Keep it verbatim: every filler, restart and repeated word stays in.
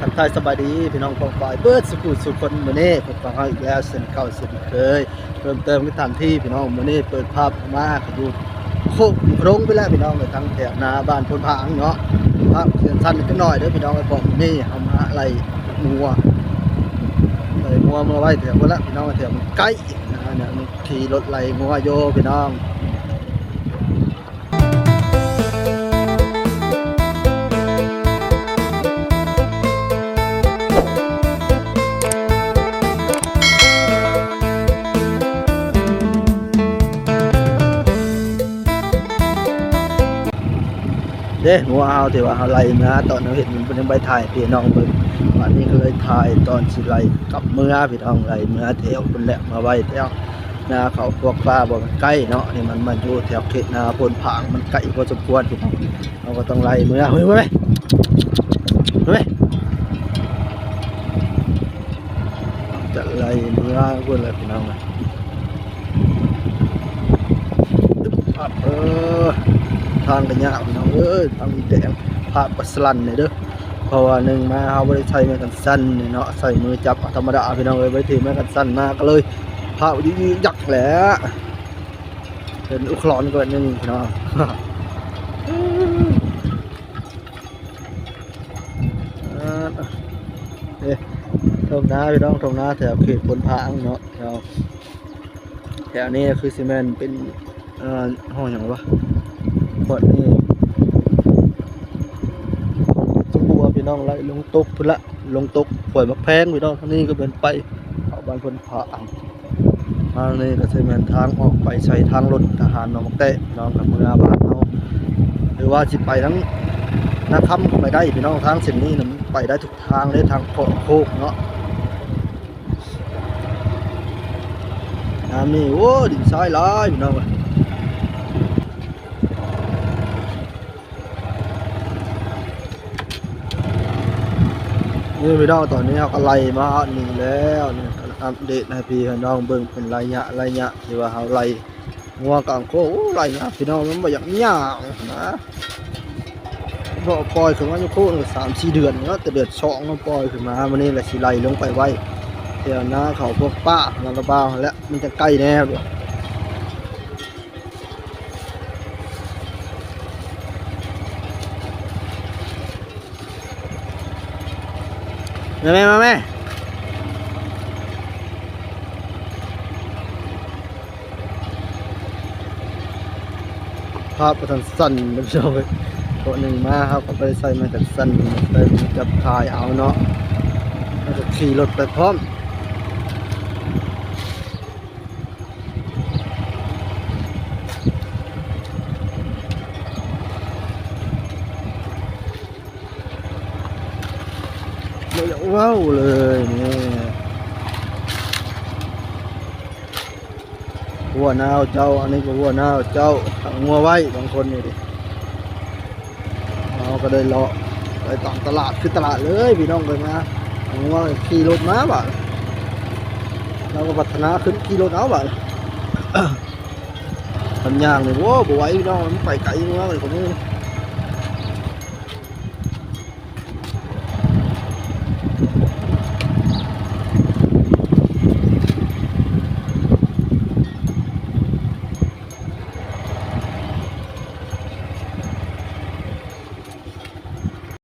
ทักทายสบายดีพี่น้องปองปายเบิดสุขุสุขคน มื้อนี้พบกับเราอีกแล้วเช่นเก่าเช่นเคย เพิ่มเติมในทันทีพี่น้อง มื้อนี้เปิดภาพมาก็อยู่โคกอยู่โครงไปแล้วพี่น้อง ไปทางแถวหน้าบ้านโพนผางเนาะ ภาพเสียงสั้นนิดหน่อยเด้อพี่น้อง ไปบอกมื้อนี้เอามาไล่งัว ไล่งัวมาไว้แถวพุ้นละพี่น้อง แถวมันใกล้นะฮะ เนี่ยมันขี่รถไล่งัวอยู่พี่น้อง เด้ งัวเฮาที่ว่าเฮาไล่มาตอนเฮาเห็นมันเป็นใบถ่ายพี่น้องเบิ่ง วันนี้ก็เลยถ่ายตอนสิไล่กลับเมือพี่น้อง ไล่เมือแถวพุ้นแหละ มาไว้แถวหน้าเขาพวกป้าบอกมันใกล้เนาะ นี่มันมาอยู่แถวเขตหน้าโพนผาง มันใกล้พอสมควรพี่น้อง เราก็ต้องไล่เมือ เฮ้ย เฮ้ย เฮ้ย จะไล่เมือพุ้นแหละพี่น้องนะ เออ ทางก็ยากพี่น้องเอ้ย ทางแดง ภาพก็สั่นเลยเด้อ เพราะว่าหนึ่งมาเฮาบ่ได้ใส่ไม้กันสั่นนี่เนาะ ใส่มือจับเอาธรรมดาพี่น้องเอ้ย บ่ได้ถือไม้กันสั่นมาก็เลย ภาพยืดๆยักแหละ เป็นอุคลอนก็แบบนึงพี่น้อง อ่า เอ๊ะ ท่งนาพี่น้อง ท่งนาแถวเขตโพนผางเนาะ แถว แถวนี้คือสิแม่นเป็น เอ่อ ห้องหยังวะ บ่อนนี้ สะบัวพี่น้อง ไล่ลงตกพุ้นละ ลงตกห้วยหมากแพงพี่น้อง ทางนี้ก็เป็นไปเข้าบ้านโพนผาง ทางนี้ก็สิแม่นทางออกไปใส่ทางรถทหารหนองบักแต้พี่น้อง กับเมือบ้านเฮา หรือว่าสิไปทางนาคำก็ไปได้พี่น้อง ทางเส้นนี้น่ะมันไปได้ทุกทางเลย ทางโคกเนาะ น้ำนี่ โอ้ ดินทรายหลายพี่น้องเอ้ย นี่พี่น้อง ตอนนี้เราก็ไล่มาฮอดนี่แล้ว นี่ก็อัปเดตให้พี่ให้น้องเบิ่งเป็นระยะระยะที่ว่าเราไล่งัวกลางโคก โอ้ ไล่ยากพี่น้อง มันบ่อยากยากนะ เพราะปล่อยขึ้นมาอยู่โคกนี่สามสี่เดือนเนาะ แต่เดือนสองมันปล่อยขึ้นมา มื้อนี้แหละสิไล่ลงไปไว้แถวนาเขาพวกป้า แล้วก็บ่าว และมันจะใกล้แน่ มาแม่ มาแม่ ภาพประทันสั้นนะพี่น้องเอ้ย ตัวหนึ่งมาครับ ก็ไปใส่ไม้กันสั้น ใส่จับถ่ายเอาเนาะ แล้วก็ขี่รถไปพร้อม บ่อยากเว้าเลยเนี่ย หัวหน้าเจ้า อันนี้ก็หัวหน้าเจ้า ขังงัวไว้บางคนนี่ดิ เราก็ได้เลาะไปตามตลาด คือตลาดเลยพี่น้องเลยนะ ขังงัวขี่รถมาบ่ะ เราก็พัฒนาขึ้นขี่รถเอาบ่ะ มันย่างเลย โว้ บ่ไหวพี่น้อง มันไปไกลงัวเลยคนนี้